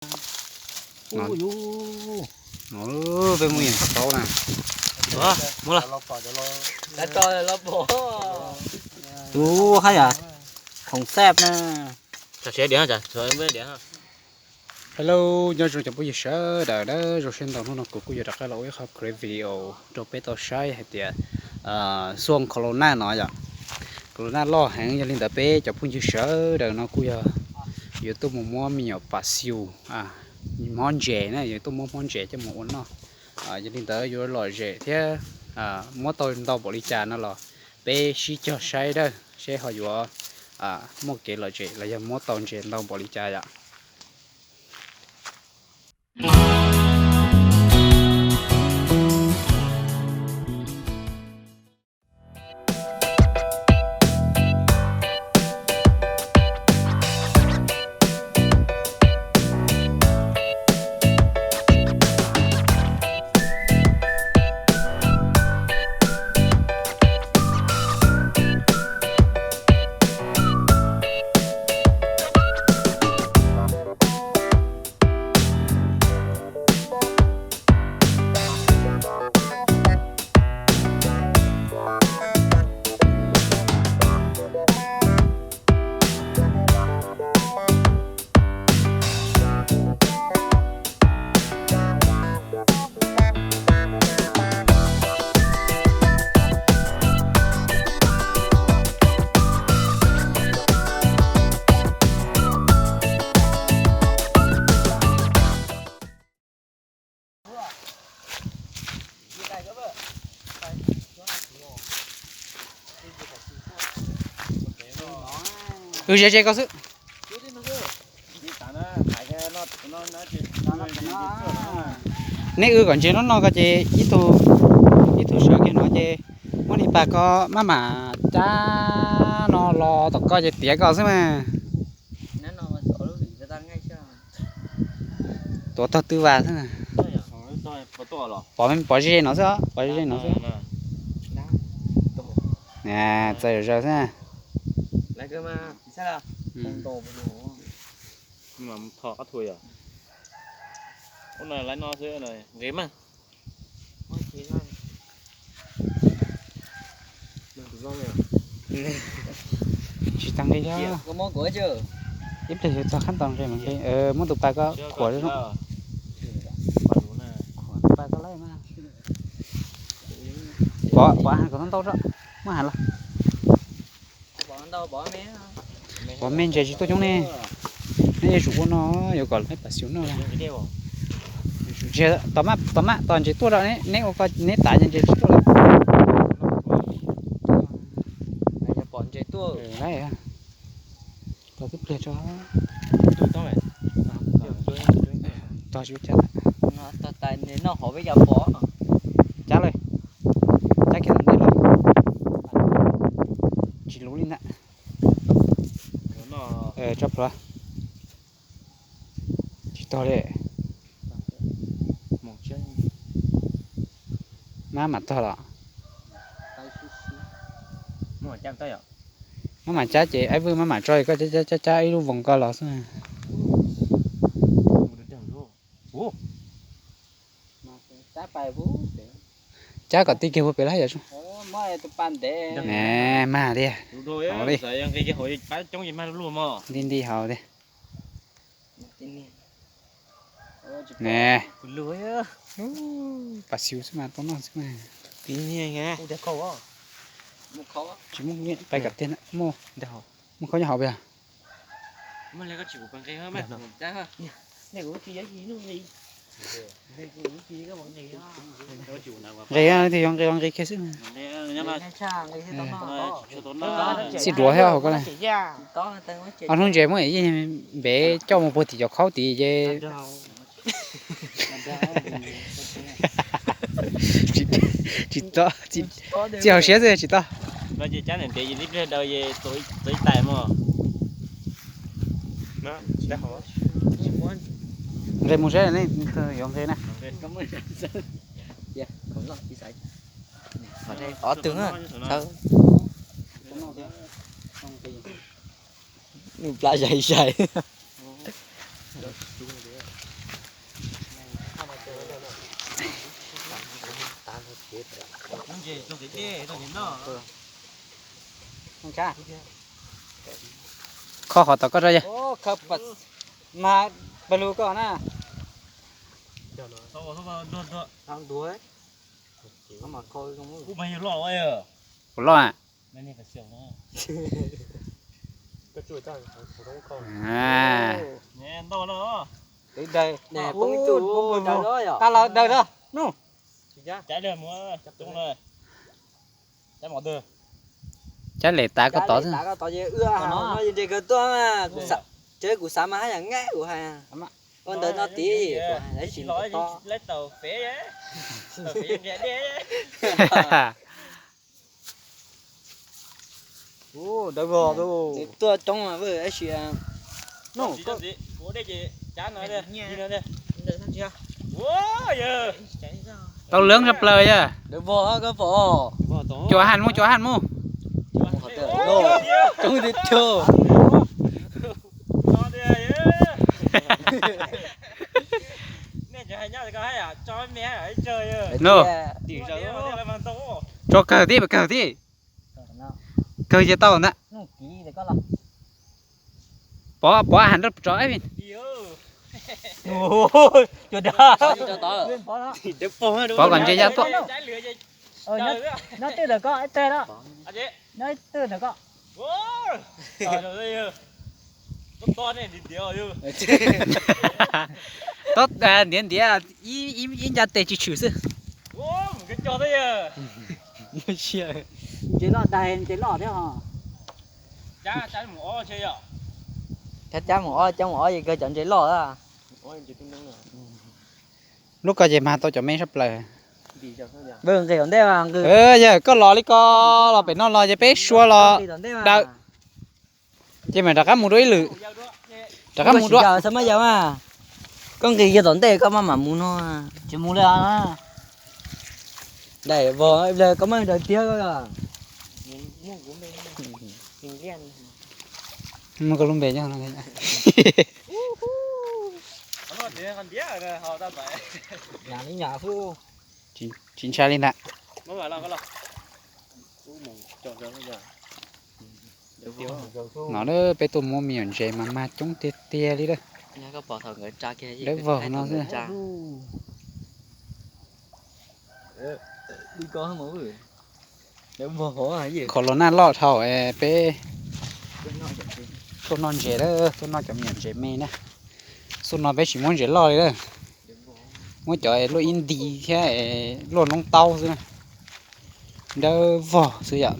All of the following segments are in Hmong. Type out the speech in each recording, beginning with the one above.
Peb mus yeem qhov taub na. Mus los. Tub hab yam khoom xaj na. Hello, nyob zoo cov phooj ywg sawv daws na, zoo siab ntau hnub no kuv kuj yuav rov qab los ua ib qho create video rau peb tau saib hais tias xyoo corona no yom, corona loj heev, yog li ntawd peb cov phooj ywg sawv daws no kuj yog yuav tuaj mus muab me nyuam pas xiu, hmob ntses na, yuav tuaj muab hmob ntses coj mus ua noj. Yog li ntawd yuav lom zem thiab muab tau ntau npaum li cas no los peb sib cog saib dawb seb ho yuav muaj kev lom zem los yog muab tau ntses ntau npaum li cas yom. Wb ze ze koj xwb. Neb wb kom ntses no no ko ces ib tug, ib tug sawv kiag no ces muab niag pas ko maj mam cab no los tom ko ces tiav koj xwb mas. Tuav tog twb vas xwb. Pov ze ze no xwb, pov ze ze no xwb. Txawm zaws xwb. Tsis tas nqi, ib pliag yuav txog khab tos nqi mas nqi, muab tus pas ko khuam zoo. Khuam tus pas ko lawm mas. Pov, pov hais kom ntau ntau tso, muab hais los. Pov me ntses tsis tuaj coob ne. Neb yuav tsum ua no, yuav kom lawv pas xyum noj. Tsis, tos maj, tos maj tos ntses tuaj rau neb, neb ua ko neb tav ces ntses tsis tuaj lawm. Pom ntses tuaj. Tos twb pliag tso. Tos tsis ua cas. Noj hauv peb cov pov. Cab lawm, cab kiag ntawm ntej los. Tsis luv li ntawd. Tso plhuav. Tsis tog li. Mab mam tog los? Mab mam cab ces aib vwj mab mam tso koj cab cab cab ib lub voos ko los xwb. Cab kom ti kiag puag pem lawm yom. Mag tiag. Li nti hauv tiag. Ne, pas xyum xwb mas tau noj xwb mas. Tsis muaj, pais kom tiag, muaj khaub nyob hauv pes. Nqis, tig yuav nqis los nqis kiag xwb. Xij duav thiab hauv ko na. Ob hnub ntses muab yeej npev coj mus puag tim cov khaub tid ces tsis tau, txiv hauv siab xwb tsis tau. Nqis mus saib nej yuav nqis na. Ob tug na, nws plam zais zais. Kho qhov tom koj rau yog. Mas pawg lug koj na. Kuv loj a. Tab lawv daws na. Cab lem tav koj tod. Tsev kuv xav mas haj yam nqaij kuv hais. Ua ntawd no tid kuv hais ib sim to. Nws tuaj coob ib sim. Tau lwm tshaj plaws yog. Dawb vog koj pom. Cua haj mus, cua haj mus. Coob tiag tiag. No, tso kawg tib, kawg tib. Kawg ces tau ntag. Pov, pov has nrog tsov. Pov kom ntses ya tuaj. Nyob twj ntawm koj ib teg na. Nyob twj ntawm koj. Ntiav ntiav ib nca tes tsis tshwm xwb. Ntses loj dais ntses loj thiab os. Cab cab mus ob, cab mus ob ces kawg cov ntses loj. Lub ko ces mag tau cov me sab plaws. Nqis tom ntej mas. Yog koj los li ko, los pem no los ces peb sua los daws, ces mam rov qab mus dua ib lwm. Rov qab mus dua. Xav mas yog mas koj nqis kiag tom ntej koj maj mam mus no. Tsis mus li. Daim vog koj maj daws tiag. Muaj koj lub npe nyob no. Tsis ntshai li ntag. No peb tuaj muab me nyuam ntses mas mag coob tiag tiag li lawm. Dawb vog no xwb. Qhov los naj loj dhau peb tuaj noj ntses lawm, tuaj noj cov me nyuam ntses me na. Xub no peb tsis muab ntses loj li lawm, muab cov luaj ib nti thiab luaj noob taub xwb na. Dawb vog xwb yom.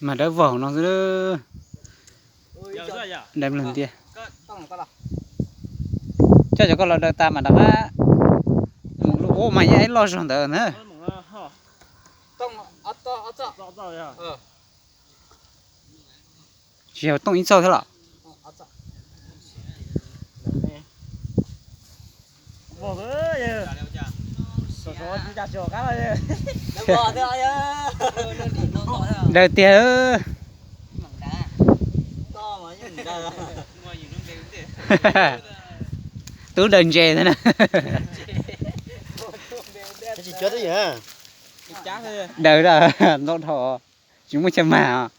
Mas dawb vog no xwb. Dawb lug ntiag. Coj cov koj los daws tas mas rov qab mus lub ub mas yeej ib loj zog ntawd na. Tsis yog tooj ib txoj thiab los? Daws tiag. Tub daws ntses ntag na. Daws ntau dhau, tsis muaj chaw mag os.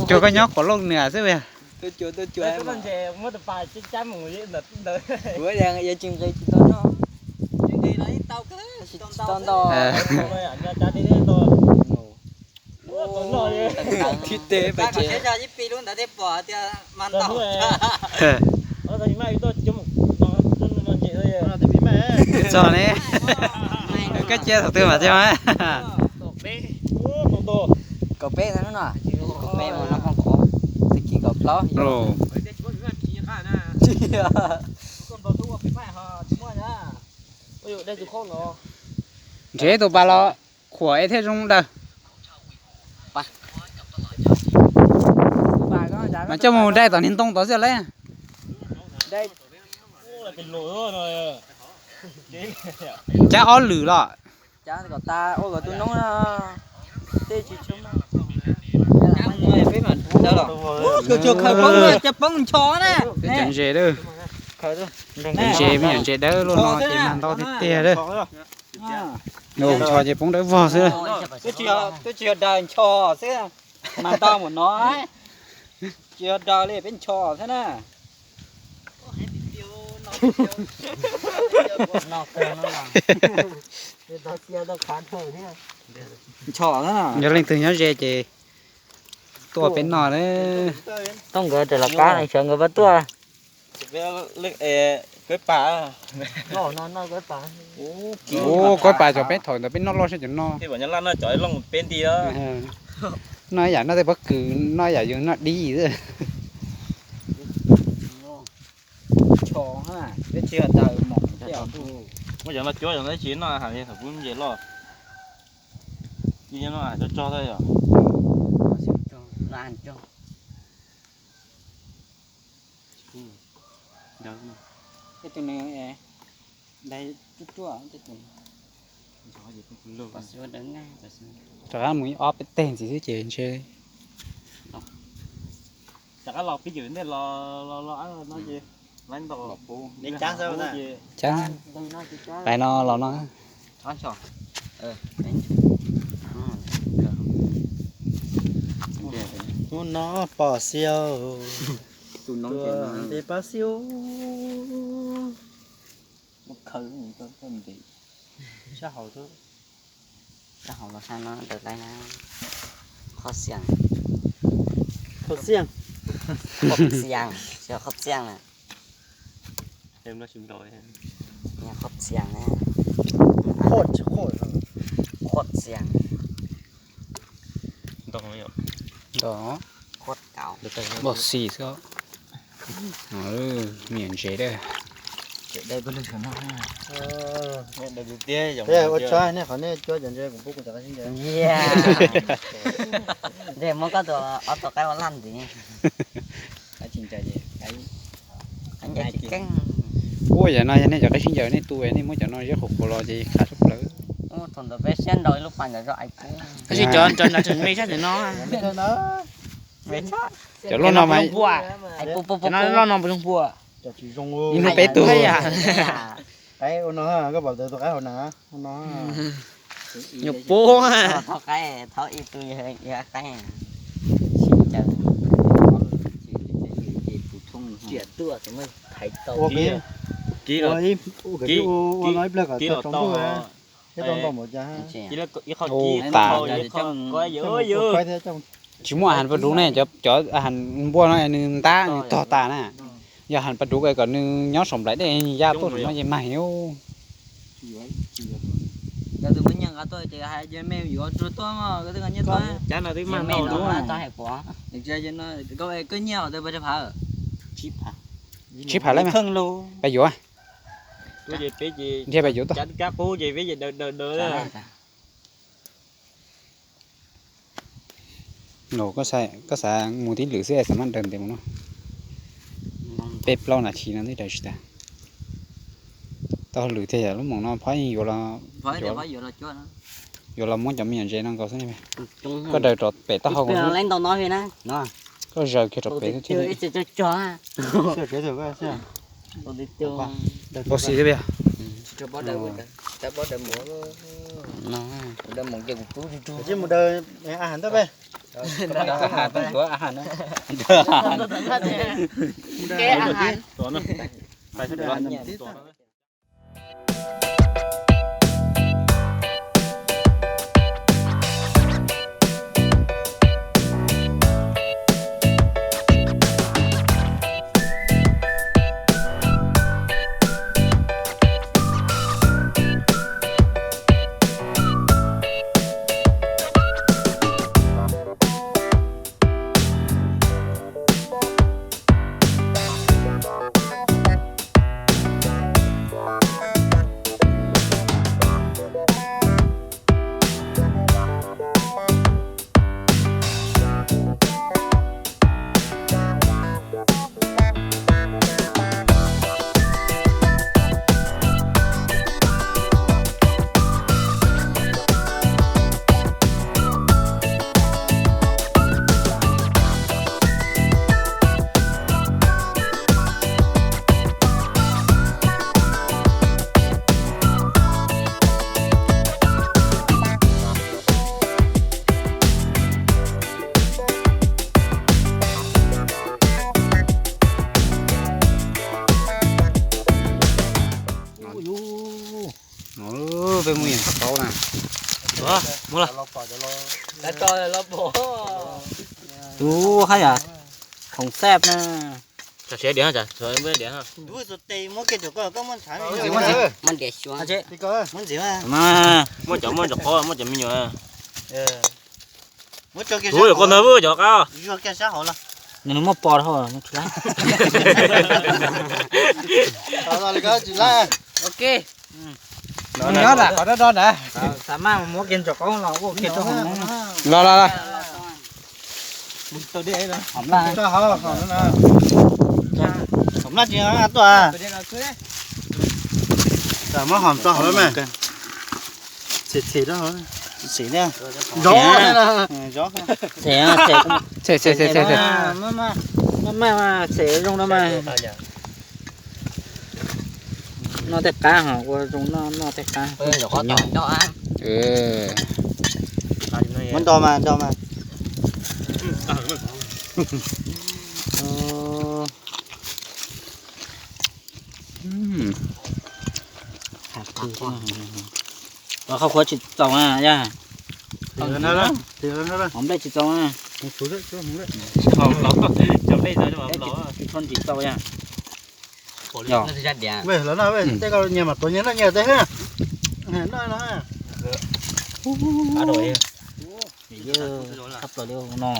Cuag koj nyob quav looj nws xwb. Tib teg pes tsawg. Txog ne, koj cia thaum twg mam txog? Kaum peb no, kaum peb mas no poob qhov, tag kis kaum plaub. Nrhiav tus pas los khuam es thiaj zoo daws. Mas coj mus dai tom niag ntoo tod xwb lauj. Cab ob lwm los. Cov ntses, me nyuam ntses dawb luaj no ces mag ntau tiag tiag lawm. Nchos ces poob dawb vog xwb. Twb tsis yog daws nchos xwb, mas ntau mus no, tsis yog daws li, peb nchos xwb na. Nchos xwb na. Yog leej twg nyob ze ces tuaj peb noj na. Tau nkawd rawm los qab sawv nkawd pab tuaj. Ua, kuv pab cov peb thaum ntawd peb noj loj sab cov no. Noj yam noj tej pob kws, noj yam yus noj dib xwb. Muab cov no cuab cov no tsis noj ha, thaum kuv ntses loj. Noj cov tso xwb yom. Rov qab mus ib ob peb teg ntxiv xwb ces ntshe. Rov qab los pib yawm ntej los, los, los no ces laiv ntau. Cab laiv no los no. Hnub no pom xiaus, tuaj nte pab xiaus. Sab hauv, sab hauv los sab no ntawm laiv na. Qhov xiav, qhov xiav, qhov xiav, qhov xiav na. Qhov xiav na. Qhov xiav. Ntau, ntau xwb. Me nyuam ntses dawb. Ua tsaug nej qhov nej cuab cov ntses kuv pub kuv cov qaib sib ncaws. Ntses muab koj tus ob tug qaib ua laj ntxiv. Qaib tsis ncaws, qaib ncaws tsis keej. Ua yam no yog nej cov qaib sib ncaws nej tu nej muab cov no ziab qhuav qhuav los ces qab tshaj plaws. Thaum ntawd peb siab nrau ib lub pas ntawd zoj ais pub. Tab sis cov ntses me sab tim no. Cov loj no mas, cov loj no puas zoo pua? Ib hnub peb tug. Qaib ua no, koj pom tus qaib hauv na, ua no. Nyuam pub. Thauj qaib, thauj ib tug yog qaib. Ua no ib pliag kom tau tsaus ntuj, thiab tau npau npaum cas. Ua tas. Tsis muaj a has pas duv ne, cov a has npua no nws ntab nws tog tas na. Yog a has pas duv kom nws nyob saum nplaim dej ya tuaj saum no ces mag. Tsib phav lawm mas. Pab yuav. Nrhiav pab yuav tau. Koj xav mus tib lwm xwb es xav maj daws ntev mus no. Peb plaub nas this no twb daws tsis tag. Tau lwm tiag yam lub moos no phab yeej yuav los, yuav los muab cov me nyuam ntses no nkaus xwb. Koj daws rov pem taub hau. Koj zaws kiag rov pem xwb thiaj li. Npau xis xwb. Mus lawm. Tus haj yam khoom xaj na. Tsam siav diam, tsam siav diam. Muab cov muab cov qhov, muab cov me nyuam. Kuv yuav koj ntawd cov qab. Nws muab pov dhau. Ok. Nyob nram qhov do do ntawd. Xav maj mus muab kiag ntsaum qaub los ua kiag rau hauv. Los los los. Hom laj, hom laj tsis tuaj. Muab hom tso hauv mas. Them them, zov, zov, them them, them. Maj maj, them zoo no mas. Noj tej qab ho ua zoo, noj tej qab. Muab nto mas, nto mas. Qhov qhuav tsis txaus na yog. Hom nplej tsis txaus na. Tsis txaus yog. Tej koj nyias mam tuav nyias noj nyias tej. Thab plaws li no.